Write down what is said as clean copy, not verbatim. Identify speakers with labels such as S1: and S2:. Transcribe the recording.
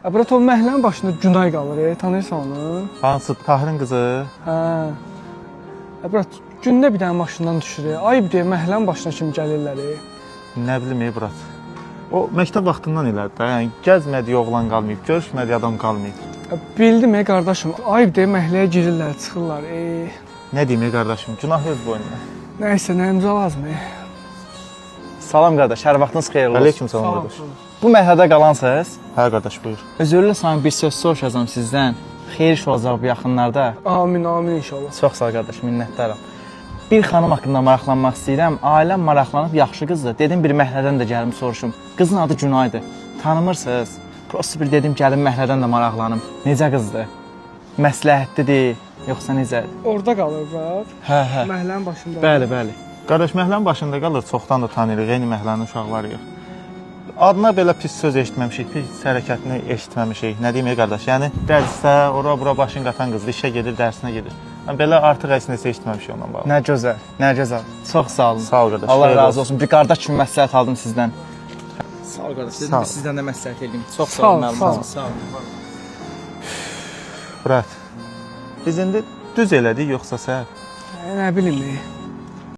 S1: Brat, o məhəllənin başında Günay qalır, tanıyırsan onu?
S2: Hansı Tahirin qızı?
S1: Hə. Brat, gündə bir dənə maşından düşür. Ayıb deyə məhəllənin başına kimi gəlirlər.
S2: Nə bilim, ey brat. O məktəb vaxtından elədi də. Yəni gəzmədiyi oğlan qalmayıb, görüşmədiyi adam qalmayıb.
S1: Bildim ey qardaşım, ayıb deyə məhəlləyə girirlər, çıxırlar.
S2: Nə deyim ey qardaşım, günah öz boynuna.
S1: Nəysə, nəyimizə lazım.
S3: Salam qardaş, hər vaxtınız xeyirli olsun.
S2: Aleyküm salam qardaş.
S3: Bu məhəllədə qalansınız?
S2: Hə qardaş, buyur.
S3: Üzürlü sana bir söz soruşacağam sizdən. Xeyir iş olacaq bu yaxınlarda.
S1: Amin, amin inşallah.
S3: Çox sağ ol qardaş, minnətdaram. Bir xanım haqqında maraqlanmaq istəyirəm. Ailəm maraqlanıb yaxşı qızdır. Dedim bir məhəllədən də gəlim soruşum. Qızın adı Günaydır. Tanımırsınız? Prosta bir dedim gəlim məhəllədən də maraqlanım. Necə qızdır? Məsləhətlidir, yoxsa necədir?
S1: Orada qalır brat.
S3: Hə, hə.
S1: Məhəllənin başında.
S3: Bəli, bəli.
S2: Qardaş, məhəllənin başında qalır, çoxdan da tanıyırıq, eyni məhəllənin uşaqlarıyıq. Adına belə pis söz eşitməmişik, pis hərəkətini eşitməmişik. Nə deyim ey qardaş? Yəni dərsə, ora-bura başın qatan qızdır, işə gedir, dərsinə gedir. Yəni belə artıq heç nəsə eşitməmişik ondan bağlı.
S3: Nə gözəl, nə gözəl. Çox sağ olun.
S2: Sağ ol qardaş.
S3: Allah
S2: xeyir
S3: razı olsun. Bir qardaş kimi məsləhət aldım sizdən. Sağ ol qardaş. Dedim
S2: Sağ ol.
S3: ki, sizdən də məsləhət eləyim. Çox
S1: Sağ
S3: sağ
S1: ol,
S3: olun
S1: sağ ol.
S3: müəllim. Sağ olun.
S2: Brat. Biz indi düz elədik yoxsa səhv?
S1: Nə bilim.